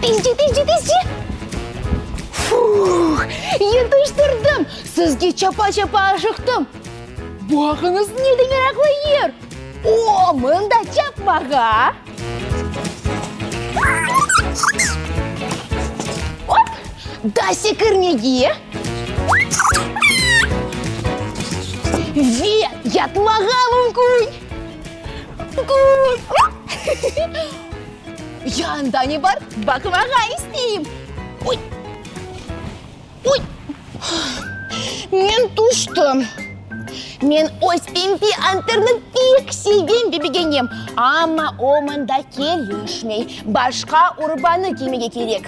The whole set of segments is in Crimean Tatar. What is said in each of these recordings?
Tezce, tezce, tezce! Fuh, yetiştirdim! Sizge çapa-çapa aşıqtım. Baqıñız, ne de meraqlı yer! O, mında çapmağa! Op! Da sekirmege! Ve yatmağa mümkün! Mümkün! Ya anda ne bar? Baqmağa isteyim! Oy! Oy! Men tüştim. Men öz pembe anterni pek sevem ve begenem, amma o mında kelişmey. Başqa urbanı kiymege kerek.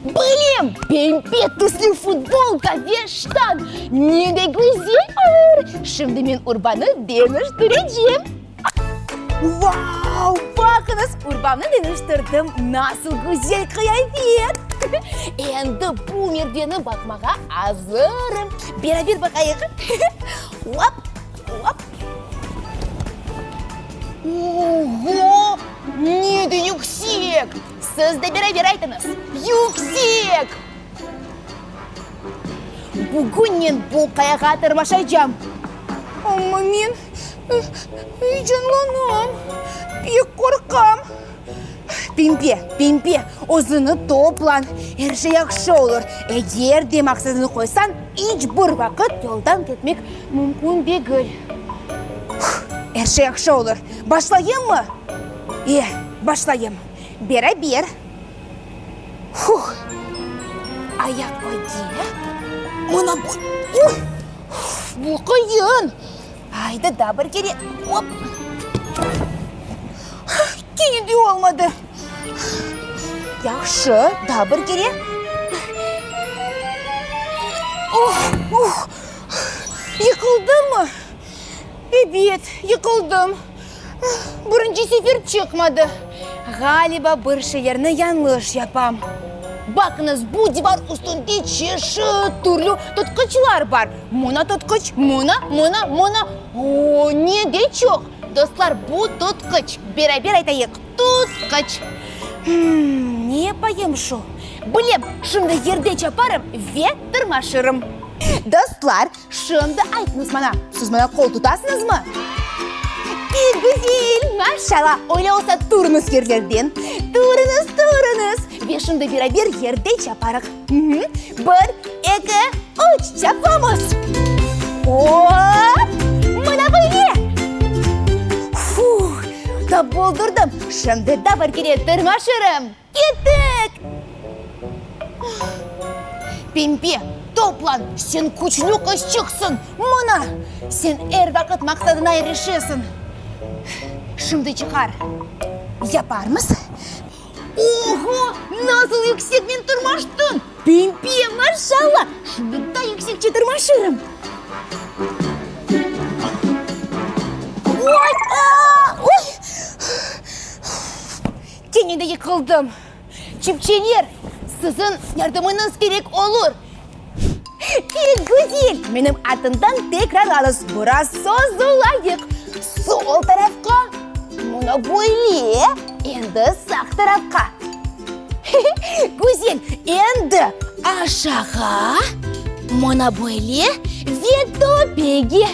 Bilem, pembe tüslü futbolka ve ştan ne de güzel olur! Şimdi men urbanı deñiştirecem. Vau! Baqıñız, urbamnı deñiştirdim, nasıl güzel qıyafet! Endi bu merdeni baqmağa azırım. Beraber baqayıq. Hop, hop. Oğo! Ne de yüksek! Siz de beraber aytıñız, Yüksek! Bugün men bu qayağa tırmaşacam. Amma men eyecanlanam, pek qorqam. Pembe, Pembe, özüni toplan, er şey yahşı olur. Eger de maqsadını qoysañ, iç bir vaqıt yoldan ketmek mümkün degil. Er şey yahşı olur. Başlayımmı? E, başlayım. Beraber. Fuh! Ayaq ögge. Mına bu. Uy! Bu qıyın. Aydı, daa bir kere. Op! Kene de olmadı. Yahşı, daa bir kere. Oh, oh! Yıqıldımmı? Ebet, yıqıldım. Birinci sefer çıqmadı. Ğaliba, bir şeylerni yañlış yapam. Baqıñız, bu divar üstünde çeşit türlü tutqıçlar bar. Mına tutqıç, mına, mına, mına. O, ne de çoq! Dostlar, bu tutqıç. Beraber aytayıq, tutqıç. Hımm, ne yapayım şu? Bilem, şimdi yerde çaparım ve tırmaşırım. Dostlar, Şimdi aytıñız maña, siz maña qol tutasıñızmı? Pek güzel, maşallah! Öyle olsa turıñız yerlerden, turıñız, turıñız! Ve şimdi beraber yerde çaparıq. Bir, eki, üç, çapamız! Hop! Mına böyle! Fuh, tap boldurdım! Şimdi daa bir kere tırmaşırım. Kettik! Pembe, toplan, sen küçlü qızçıqsıñ, mına, sen er vaqıt maqsadına irişesiñ. Şimdi çıqar, yaparmız. Oho, nasıl yüksek men tırmaştım! Pembe, maşalla, şimdi daa yüksekçe tırmaşırım. Oy, a-a, oy! Kene de yıqıldım. Çipçeler, siziñ yardımıñız kerek olur. Pek güzel! Menim artımdan tekrarlañız, biraz sozulayıq. Sol tarafqa, mına böyle, endi sağ tarafqa. Güzel! Endi aşağı, mına böyle ve töpege.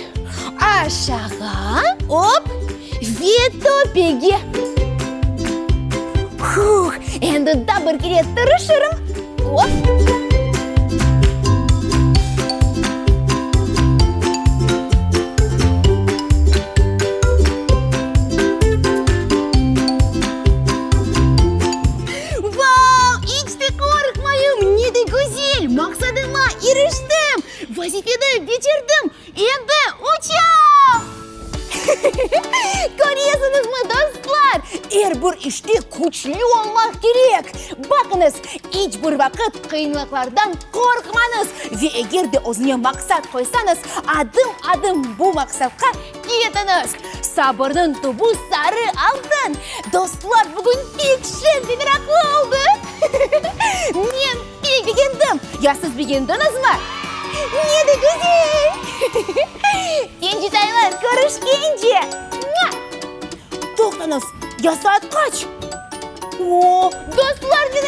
Aşağı, op, ve töpege. Fuh, endi daa bir kere tırışırım. Op! Vau, iç de qorqmayım, ne de güzel, maqsadıma iriştim, vazifeni becerdim, endi uçam! Köresiñizmi, dostlar, er bir işte küçlü olmaq kerek. Baqıñız, iç bir vaqıt qıyınlıqlardan qorqmañız ve eger de özüñe maqsat qoysañız, adım-adım bu maqsatqa ketiñiz. Sabırnıñ tübü sarı altın. Dostlar, bugün pek şeñ ve meraqlı oldı. Men pek begendim. Ya siz begendiñizmi? Ne de güzel! Kencitaylar, körüşkence! Toqtañız, ya saat qaç? O, dostlar!